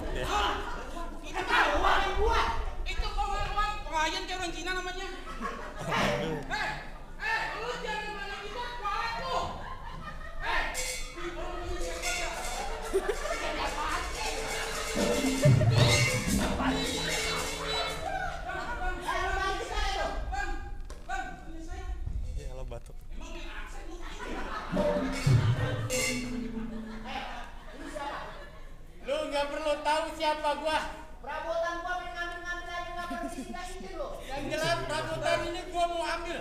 Set ya. Itu kawan gua. Itu kawan pelayan kayak orang Cina namanya. Lu jangan malah gitu kuat lu. Ya lo batuk. Lu nggak perlu tahu siapa gua. Perabotan gua main ngambil aja nggak perlu izin lo. Yang jelas perabotan ini gua mau ambil.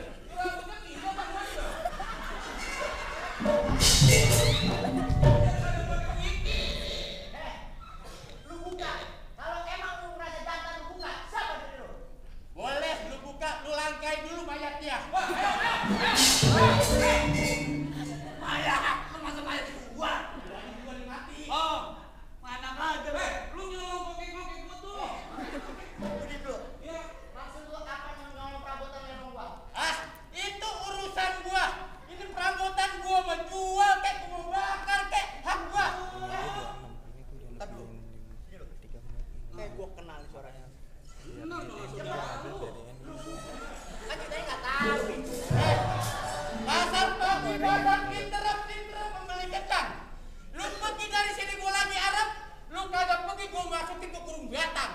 Lu buka. Kalau emang lu merasa jantan lu buka, siapa dari lu? Boleh lu buka, lu langkai dulu mayatnya. Mayat, lu masa mayat gua? Oh, mana aja lu nyolong kokek-kokek gua tuh. Udah dulu. Maksud lu kapan nyolong perabotan memang gua? Ah, itu urusan gua. Ini perabotan gua mau jual kek, gua mau bakar kek, hak gua. Ntar dulu. Kayak gua kenal nih suaranya. Kan kita nggak tahu. Pasar pagi badan pinter membeli kentang. Lu pergi dari sini gua lagi Arab, lu kagak pergi gua masukin ke kurung batang.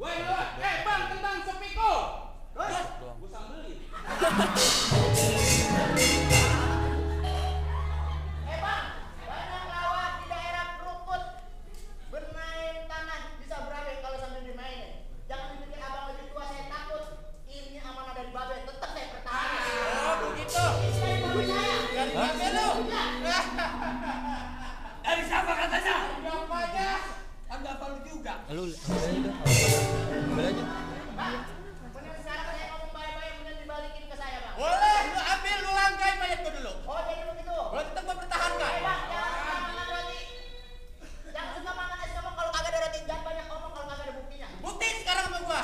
Woi, bang, tentang sepiko. Terus, gua sambelin. Bang, banyak lawak di daerah Krukut. Bermain tanah bisa berapa kalau sambil dimainin. Jangan dipikir abang lebih tua, saya takut. Ini amanah dari babe, tetap saya pertahankan. Oh, begitu. Ini dari babe saya. Dari babe lu. Dari siapa katanya? Siapa aja? Anda apa lu juga? Lu ambil aja. Bang, bener sekarang saya ngomong baik-baik bener dibalikin ke saya, Bang. Boleh, lu ambil, lu langkai mayat gua dulu. Oh, jadi begitu. Kalau tetap gua pertahankan. Bang, jangan suka makan roti. Jangan suka makan es kepal kalau kagak ada roti. Jangan banyak ngomong kalau kagak ada buktinya. Bukti sekarang sama gua.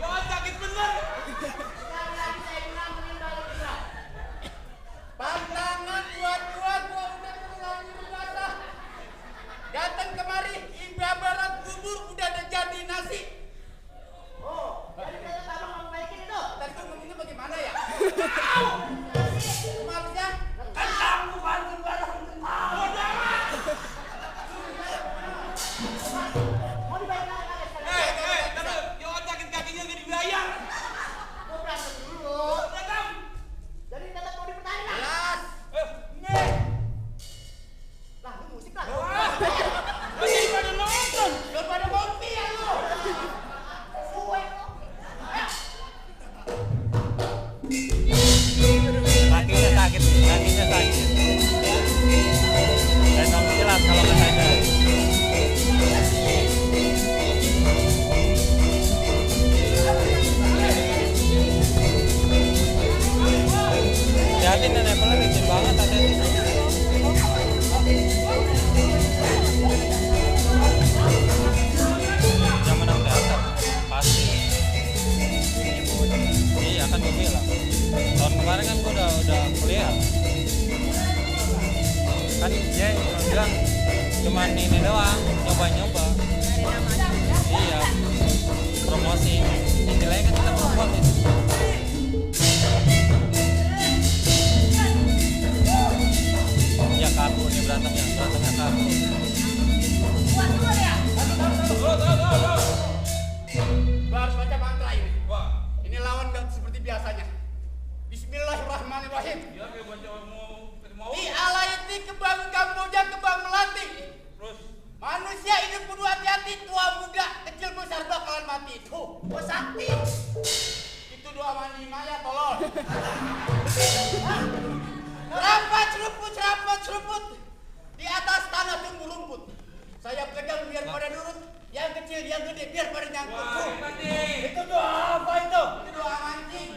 Wah, sakit bener. Sekali lagi saya bilang mending balikin, Bang. Pantangan buat gua udah terlanjur basah. Datang kemari, ibarat bubur udah ada jadi nasi. Oh, jadi tetap abang mau balikin itu. Tadi tuh ngomongnya bagaimana ya? Nasi. Maksudnya, Kentang bukan sembarang kentang. Bodoh amat. Mau dibalikin lagi sekali. Tapi Yohan sakit kakinya gak dibayar. Gua berantem dulu. Datang. Jadi tetap mau dipertahankan. jelas. Nih. Lah, ini musik lah. Masih pada nonton. Lu pada ngopi ya lu. Suwe lo. Kakinya sakit. Dan kamu jelas kalau nggak sadar. Hati-hati nenek pelan licin banget hati-hati. Yang menang teater pasti. Iya kan gue bilang. Tahun kemarin kan gue udah kuliah. Kan dia bilang cuman ini doang, nyoba-nyoba. Iya, promosi. Nilainya kan kita promosi. Ya karbu nih berantemnya karbu. Buat dulu ya. rumput. Saya pegang biar pada nurut. Yang kecil, yang gede biar pada nyangkut. Wah, hebat nih. Itu doa apa itu? Itu doa mancing.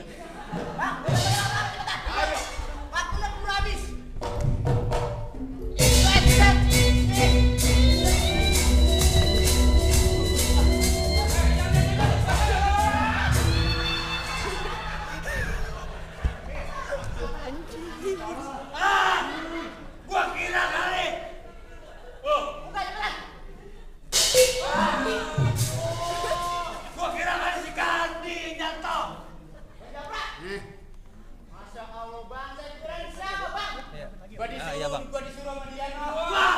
Bang, bentar. Ayo. Waktunya keburu habis. Gua kira kali. Oh, Buka jalan. gua kira kali si Kandi jatuh. Jabrak. Masya Allah bang, saya kira ini siapa bang? Iya. Gua disuruh, Iya, Bang. gua disuruh sama dia. Wah,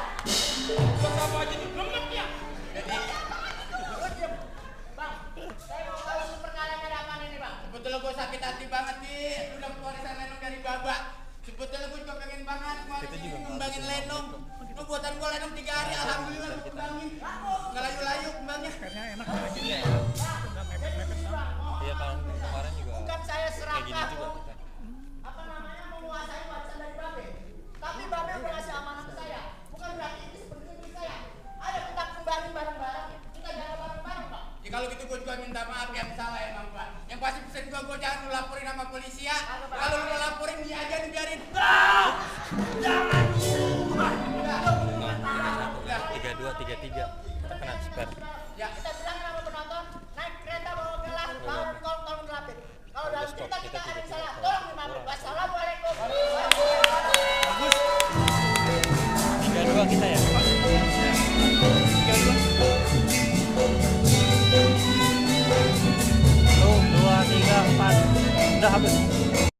Sama aja nih, lemet ya. Bang, saya mau tahu sumber kalian ada apaan ini bang? sebetulnya gua sakit hati banget nih. Lu dapet warisan lenong dari Baba. Sebetulnya gua juga pengen banget kemarin Kita ini juga ngembangin nggak lenong. Lu buatan gua lenong 3 hari, alhamdulillah gua kembangin. Nggak layu-layu kembangnya. Iya. Iya kan kemarin juga Bukan saya kayak gini serakah, juga kita. apa namanya menguasai warisan dari Babe. Tapi Babe udah ngasih amanah ke saya. Bukan berarti itu seperti milik saya. Ayo kita kembangin bareng-bareng. Kita jalan bareng-bareng bang. Ya kalau gitu gua juga minta maaf yang salah emang Pak. Yang pasti pesan gua jangan lu laporin sama polisi ya. Kalau lu mau laporin dia aja dibiarin. Jangan. Nah, 32, 33. Kita kena spare. Ya. Kita bilang sama penonton naik kereta bawa gelas bawa tolong ngelapin. Kalau dalam cerita kita ada yang salah, tolong dimaafin. Wassalamualaikum. 32 kita ya. 1, 2, 3, 4. Udah habis.